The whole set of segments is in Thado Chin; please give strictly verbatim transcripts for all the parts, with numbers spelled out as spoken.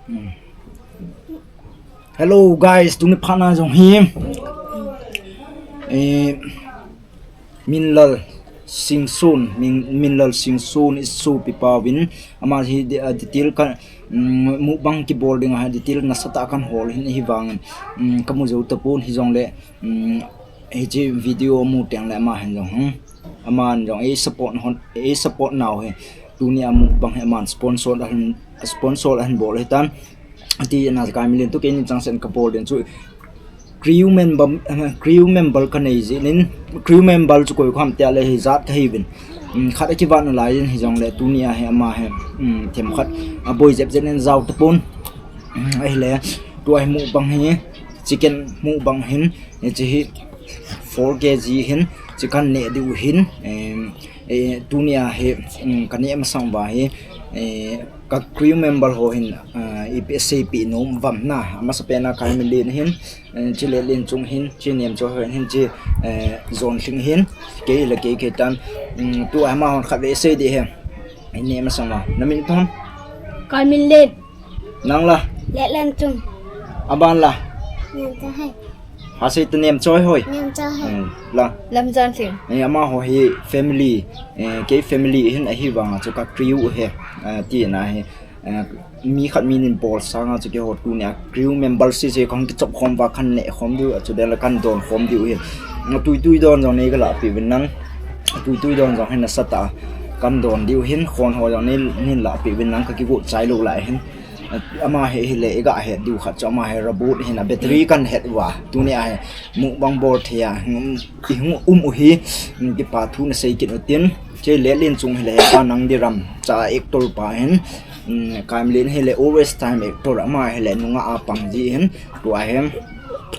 Hmm. Hello guys, tuni phat na jong hi, eh, Minlal Singson, Min, Minlal Singson i sopipa uvin, ama hi de, uh, detail ka, um, mukbang kibol ding a detail nasatah a kan hol hin hivangin, um, kamu jou tapon hijongle, um, hiche video mu teng le ama hin jong, hmm, aman jong ei support hon, ei support nau hi. Tuni a mukbang hi aman sponsor ahin, sponsor ahin bol hitan. Ati na ka milen tu keini chang sen kabol den chu crew member, eh, crew member kanei jeh in, crew member chu koi ham tia le hi jat kahiuvin. Um, khat a kivat nalai in hijongle tuni a hi ama hi, um, themkhat aboi jep jep in jao tapon. Um, ahile, tua hi mukbang hi, chicken mukbang hin, hiche hi four K G hin, chicken neh diu hin, em, eh, tuni a hi, um, kaneh masang uva hi, eh, ka crew member ho hin, ah, ipi seipi nom uvam na, amasapen a ka milen hin, eh, chule Lenchung hin, che Nemchoi ho hin, che, eh, Jonlhing hin, kei le kei kei tan, um, tua ama hon khat ve sei ding hi. Ineh masang uva. Na min ipi ham? Ka min Len. Nang la? Lenchung. Aban la? Nemchoi. Hasei ta Nemchoi hoi. Nemchoi. Hmm, la. Lamjan Singh. Eh, amaho hi family, eh, kei family hin ahivanga chu ka crew hi, eh, tina hi, eh, mi khat mi nin bol sanga chu keiho tuni a crew member sese kan kichop khom uva kan neh khom diu, chule kan don khom diu hi. Tui tui don jong nei kalah peh uvin lang. Tui tui don jong hi nasatah a kan don diu hin, khon ho jong nei, nei lah peh uvin lang, ka kigot chai lou lai hin. Ama hi, hile, i ga het diu khat chu ama hi robot hin a battery kan het uva. Tuni a hi mukbang bol thei a, um, i hung um u hi, um, kipa thu nasei kit u tin. Chule Lenchung hile, pa nang di ram cha actor pa hin, um, ka milen hile, always time actor ama hile, nungah a pang ji hin, tua hin,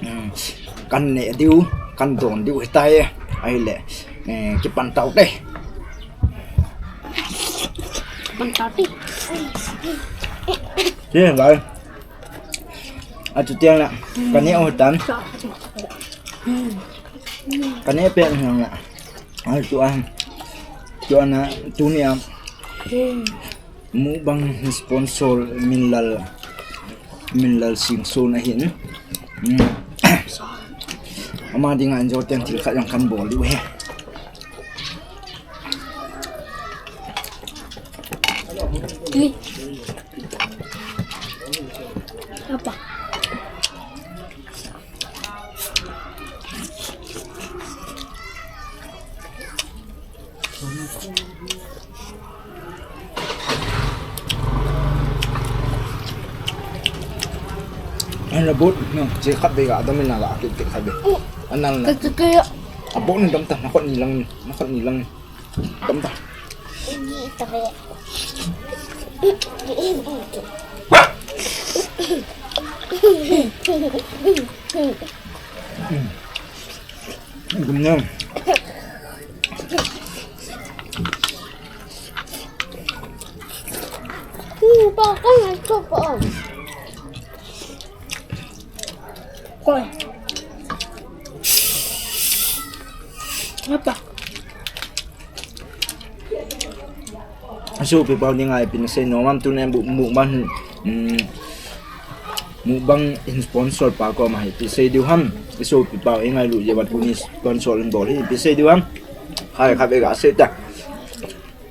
um, kan neh diu, kan don diu hitai, ahile, eh, kipan tau te. Pan tau te. Ye, bai. Achu tiang la, ka neh u tan. Ka neh peh u hiang la. Achu a, chu ana, tuni a mukbang sponsor Minlal, Minlal Singson ahin. Hmm. Ama dinga enjoy teng thil khat jong kan bol diu hi. Apa? An la bot, no, che khat be ga dam na la, kit khat be. An nal na. Ka, ka, ka. A bot ni dam ta, na khut ni lang, na khut ni lang. Dam ta. Ni ta be. Gum na. Hmm, pa, ka na to pa. Koi. Apa? Asopipa dinga ipi nasei nom am, tuni a bu, mukbang, um, mukbang in sponsor pa koma hi ipi sei diu ham. Asopipa ingailu jeh uva tuni sponsor in bol hi ipi sei diu ham. Hai khat be ga sei ta.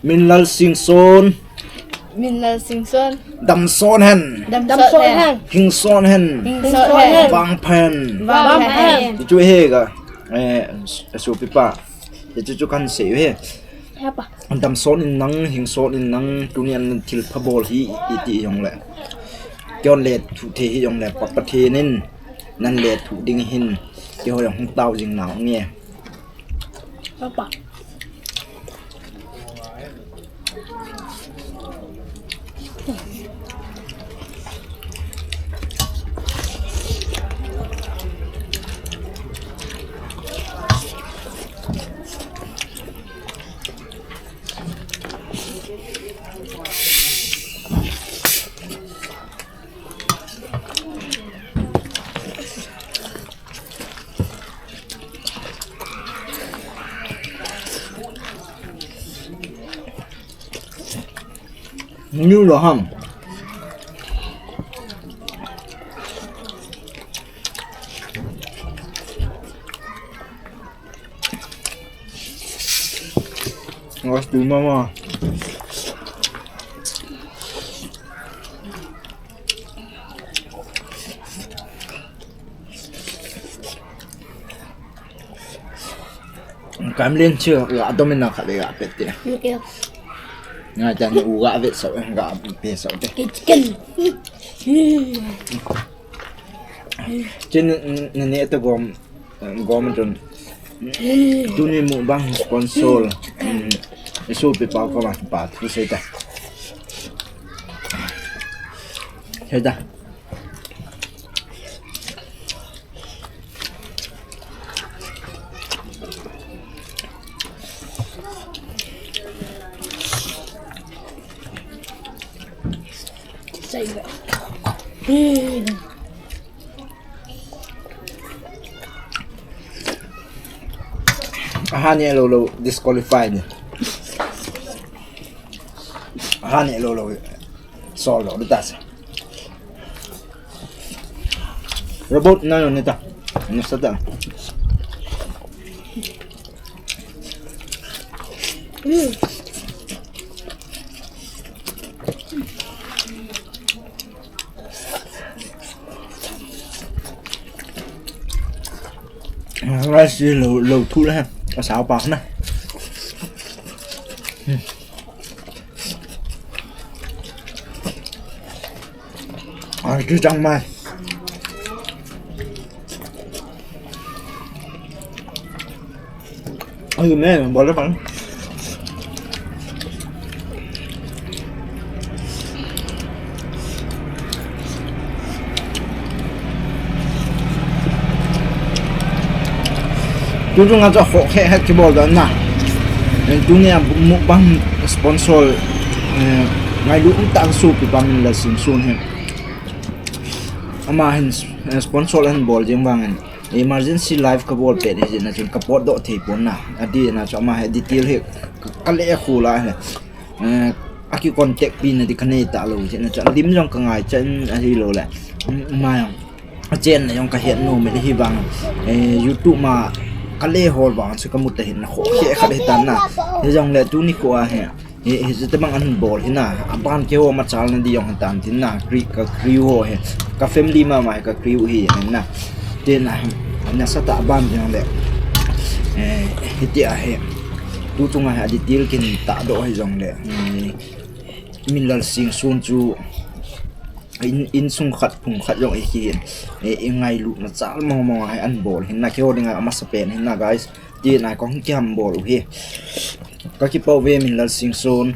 Minlal Singson. Minlal Singson. Damson hen. Damson hen. Hingson hen. Hingson hen. Vangphen. Vangphen. Chu hi ka, eh, asopipa. Hichu chu kan sei u hi. Apa? Damson in nang, hingson in nang, tuni a thil pha bol hi iti jongle. Keiho lethuh thei hi jongle, Pa Pathen in nan lethuh ding hin, keiho jong hung tao jing nau nge. Apa? Niu lo ham. Ngos tu mama. Kam len chu ga domin na khat le ga pet te. Ngai ta ni u ga vet sau, ga pe sau te. Chin ne ne to gom, gom chun. Tuni mukbang sponsor. Isu pi pa ko ma pa tu se ta. Se ta. Ahan ye lo lo disqualify ni. Ahan ye lo lo. Solo, de tasa. Robot na no neta. No sata. Rice lo lo thu le. Ka sao pa na. Ai, tu chang mai. Ai, me, bol le pan. Tutu nga chu kho khe het kibol dan na. Tuni a mukbang sponsor, eh, ngailu um tah sopi pa Minlal Singson hi. Ama hin, eh, sponsor ahin bol jeng vangin emergency live kabol pet hi jeh na chun kapot doh thei pon na. Adih na chu ama hi detail hi ka, ka le khu la hi. Eh, aki contact pi na di kanei ta lo jeh na chu lim jong ka ngai chan ahi lo le. Mm, ma jong. A chen na jong ka het nom e hi vang, eh, YouTube ma ka le hol vang chu ka mu ta hin na kho khe khat hi tan na. Hi jong le tuni kho a he. Hi, hi chu te bang an bol hi na. A ban keiho machal na di jong hi tan tin na. Kri-, ka crew ho he. Ka family ma ma ka crew hi na. Te na, na sa ta ban jong le. Eh, hi ti a he. Tu tu nga he a detail kin ta do hi jong le. Hmm. Minlal Singson chu in, insung khat phung khat jong i hi, i, i ngailut na chal mong mong a hi an bol hin na keiho dinga amasa pen hin na, guys. Ti na kong kiam bol u hi. Ka kipah ve Minlal Singson.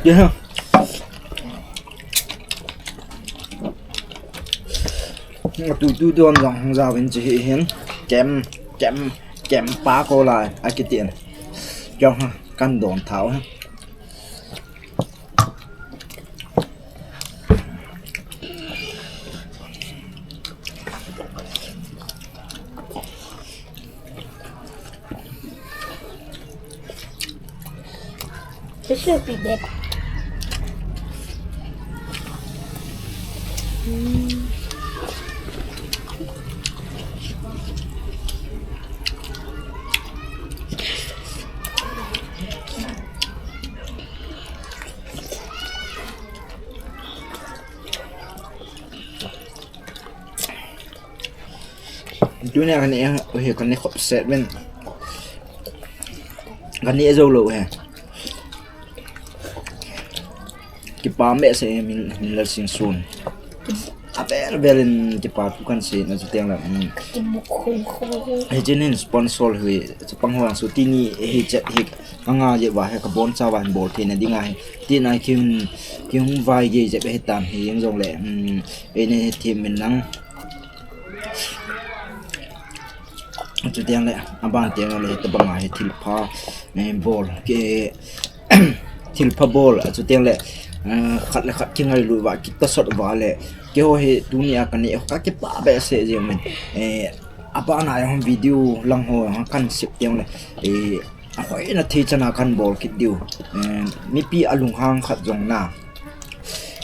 Kei ha. Tu tu don jong hung jao in chi hi hin. Kem, kem, kem pa ko lai. A kiti in. Kei ha, kan don thau ha. This should be good. Mm. Tunia ka neh, he ka neh khop set ven. Ka neh jou lou he. Kipah behseh e Min, Minlal Singson. A vel vel in kipah thu kan sei na chu teng la. Hmm. Hiche nin sponsor hi, chapang ho ang su tini hi chet hi. Ka nga je va he ka bon cha va hin bol thei na ding ahi. Ti na kim, kim vai je je he tan hi jong le. Hmm. Ei ne thim min nang. Chuteng le, aban teng le, tabang a hi thilpha, eh, bol, ke, thilpha bol, chuteng le, eh, khat le khat kingailut va, kitasot va le, keiho hi tunia ka neh, ka kipah behseh jeng in, eh, aban a jong video lang ho, kan sep teng le, eh, Ahoina thei chana kan bol kit diu. Eh, mipi alunghang khat jong na.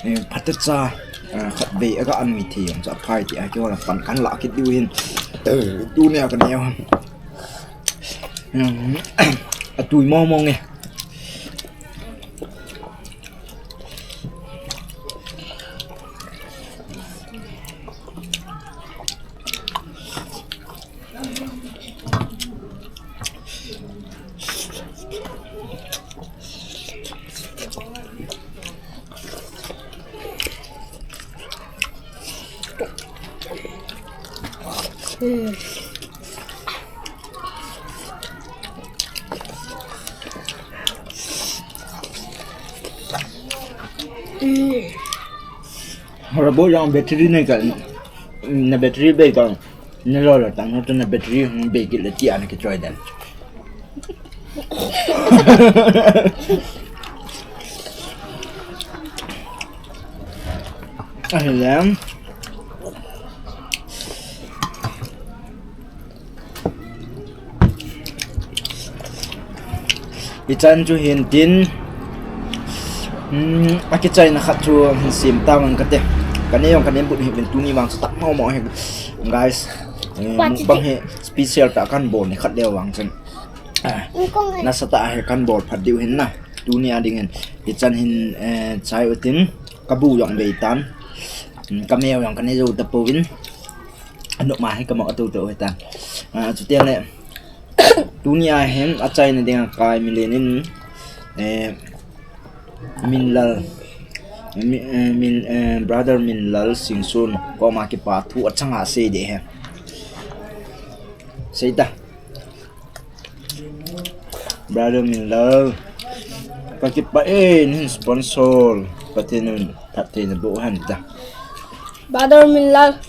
Eh, phatecha, eh, khatvei aga anui thei jong chu aphai ti a keiho la pan kan la kit diu hin. Eh, tunia ka neo. Hmm, atui mong mong e. Hora bo yang battery nei ka, na battery bei ka, na lo lo tang na battery hung bei kit le ti ana kichoi den. Ahilem. Hichan chu hin tin. Hmm, akichaina khat chu hin sim ta mang kate. Kane jong kane but hi ben tuni vang chu tak mau mau hi. Guys, eh, mukbang hi special ta kan bol ni khat leu vang chun. Ah, nasatah a hi kan bol phat diu hin na. Tunia dingin. Hichan hin, eh, chai utin. Ka bu jong bei tan. Hmm, ka meu jong kane jou tapouvin. Anop ma hi ka mou atou tou hitan. Ah, chutiang le. Tunia hin achaina dinga kai milen in, eh, Minlal, mi-, eh, Min, eh, brother Minlal Singson, koma kipa thu achanga sei de he. Sei ta. Brother Minlal. Ka kipah e, nahin sponsor. Pathen in phatthei naboh hen ta. Brother Minlal.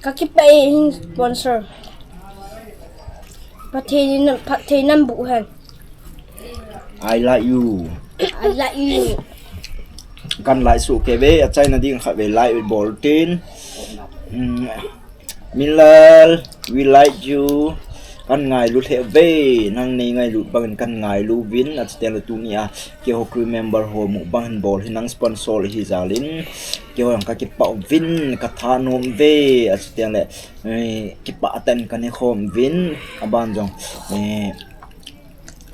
Ka kipah e, nahin sponsor. Pathen in phatthei naboh hen. I like you. I like you. Kan like suh kei ve, achaina ding khat ve like bol tin. Hmm. Minlal, we like you. Kan ngailu lheh ve, nang nei ngailut bangin kan ngailu vin, achutiang le tunia keiho crew member ho mukbang hin bol hi nang sponsor hi jalin. Keiho jong ka kipah uvin, ka thanom ve, achutiang le, eh, kipah tah in ka ne khom uvin, aban jong, eh,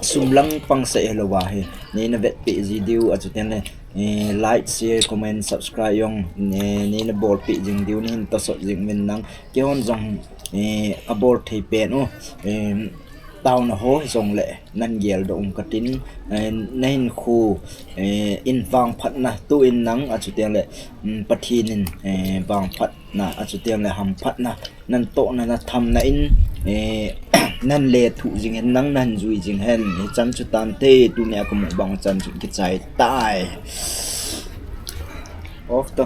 sum lang pang seh hilou va hi. Nei na vetpeh ji diu, achutiang le, eh, like, share, comment, subscribe jong, eh, nei na bolpeh jing diu, nei hin tosot jing uvin nang. Keihon jong, eh, ka bol thei pen u, eh, taona ho jong le, nan geldoh um katin, eh, na hinkho, eh, in vangphatna, tu in nang, achutiang le, mm, Pathen in, eh, vangphatna, achutiang le hamphatna, nan tohna na thamna in, eh, nan lethuh jing hen, nang nan jui jing hen, hichan chu tante, tunia ka mukbang chan chu kichai tai. Off to.